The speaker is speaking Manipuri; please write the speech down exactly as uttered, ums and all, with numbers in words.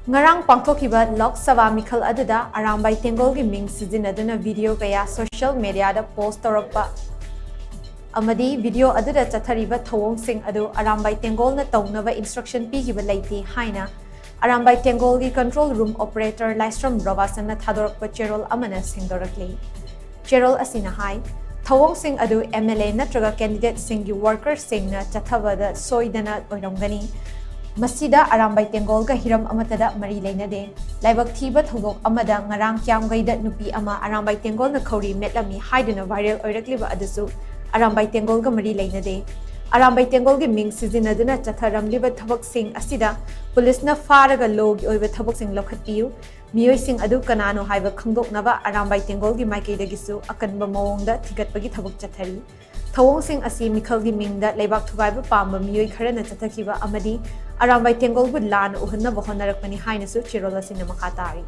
ꯉꯔꯥꯡ ꯄꯥꯡꯊꯣꯛꯈꯤꯕ ꯂꯣꯛ ꯁꯚꯥ ꯃꯤꯈꯜ ꯑꯗꯨꯗ ꯑꯔꯥꯝꯕꯥꯏ ꯇꯦꯡꯒꯣꯜꯒꯤ ꯃꯤꯡ ꯁꯤꯖꯤꯟꯅꯗꯨꯅ ꯚꯤꯗꯤꯑꯣ ꯀꯌꯥ ꯁꯣꯁꯤꯌꯦꯜ ꯃꯦꯗꯤꯌꯥꯗ ꯄꯣꯁ꯭ꯠ ꯇꯧꯔꯛꯄ ꯑꯃꯗꯤ ꯚꯤꯗꯤꯑꯣ ꯑꯗꯨꯗ ꯆꯠꯊꯔꯤꯕ ꯊꯧꯑꯣꯡꯁꯤꯡ ꯑꯗꯨ ꯑꯔꯥꯝꯕꯥꯏ ꯇꯦꯡꯒꯣꯜꯅ ꯇꯧꯅꯕ ꯏꯟꯁꯇ꯭ꯔꯛꯁꯟ ꯄꯤꯈꯤꯕ ꯂꯩꯇꯦ ꯍꯥꯏꯅ ꯑꯔꯥꯝꯕꯥꯏ ꯇꯦꯡꯒꯣꯜꯒꯤ ꯀꯟꯇ꯭ꯔꯣꯜ ꯔꯨꯝ ꯑꯣꯄꯔꯦꯇꯔ ꯂꯥꯏꯁ꯭ꯔꯝ ꯔꯣꯕꯥꯁꯟꯅ ꯊꯥꯗꯣꯔꯛꯄ ꯆꯦꯔꯣꯜ ꯑꯃꯅ ꯁꯦꯡꯗꯣꯔꯛꯂꯤ꯫ ꯆꯦꯔꯣꯜ ꯑꯁꯤꯅ ꯍꯥꯏ, ꯊꯧꯑꯣꯡꯁꯤꯡ ꯑꯗꯨ ꯑꯦꯝ ꯑꯦꯜ ꯑꯦ ꯅꯠꯇ꯭ꯔꯒ ꯀꯦꯟꯗꯤꯗꯦꯠꯁꯤꯡꯒꯤ ꯋꯥꯔꯀꯔꯁꯤꯡꯅ ꯆꯠꯊꯕꯗ ꯁꯣꯏꯗꯅ ꯑꯣꯏꯔꯝꯒꯅꯤ꯫ ꯃꯁꯤꯗ ꯑꯔꯥꯝꯕꯥꯏ ꯇꯦꯡꯒꯣꯜꯒ ꯍꯤꯔꯝ ꯑꯃꯠꯇꯗ ꯃꯔꯤ ꯂꯩꯅꯗꯦ꯫ ꯂꯥꯏꯕꯛ ꯊꯤꯕ ꯊꯧꯗꯣꯛ ꯑꯃꯗ ꯉꯔꯥꯡ ꯀ꯭ꯌꯥꯝꯒꯩꯗ ꯅꯨꯄꯤ ꯑꯃ ꯑꯔꯥꯝꯕꯥꯏ ꯇꯦꯡꯒꯣꯜꯅ ꯈꯧꯔꯤ ꯃꯦꯠꯂꯝꯃꯤ ꯍꯥꯏꯗꯨꯅ ꯚꯥꯏꯔꯦꯜ ꯑꯣꯏꯔꯛꯂꯤꯕ ꯑꯗꯨꯁꯨ ꯑꯔꯥꯝꯕꯥꯏ ꯇꯦꯡꯒꯣꯜꯒ ꯃꯔꯤ ꯂꯩꯅꯗꯦ꯫ ꯑꯔꯥꯝꯕꯥꯏ ꯇꯦꯡꯒꯣꯜꯒꯤ ꯃꯤꯡ ꯁꯤꯖꯤꯟꯅꯗꯨꯅ ꯆꯠꯊꯔꯝꯂꯤꯕ ꯊꯕꯛꯁꯤꯡ ꯑꯁꯤꯗ ꯄꯨꯂꯤꯁꯅ ꯐꯥꯔꯒ ꯂꯣꯒꯤ ꯑꯣꯏꯕ ꯊꯕꯛꯁꯤꯡ ꯂꯧꯈꯠꯄꯤꯌꯨ꯫ ꯃꯤꯑꯣꯏꯁꯤꯡ ꯑꯗꯨ ꯀꯅꯥꯅꯣ ꯍꯥꯏꯕ ꯈꯪꯗꯣꯛꯅꯕ ꯑꯔꯥꯝꯕꯥꯏ ꯇꯦꯡꯒꯣꯜꯒꯤ ꯃꯥꯏꯀꯩꯗꯒꯤꯁꯨ ꯑꯀꯟꯕ ꯃꯑꯣꯡꯗ ꯊꯤꯒꯠꯄꯒꯤ ꯊꯕꯛ ꯆꯠꯊꯔꯤ꯫ ꯊꯧꯑꯣꯡꯁꯤꯡ ꯑꯁꯤ ꯃꯤꯈꯜꯒꯤ ꯃꯤꯡꯗ ꯂꯩꯕꯥꯛ ꯊꯨꯒꯥꯏꯕ ꯄꯥꯝꯕ ꯃꯤꯑꯣꯏ ꯈꯔꯅ ꯆꯠꯊꯈꯤꯕ ꯑꯃꯗꯤ ꯑꯔꯥꯝꯕꯥꯏ ꯇꯦꯡꯒꯣꯜꯕꯨ ꯂꯥꯟꯅ ꯎꯍꯟꯅꯕ ꯍꯣꯠꯅꯔꯛꯄꯅꯤ ꯍꯥꯏꯅꯁꯨ ꯆꯦꯔꯣꯜ ꯑꯁꯤꯅ ꯃꯈꯥ ꯇꯥꯔꯤ꯫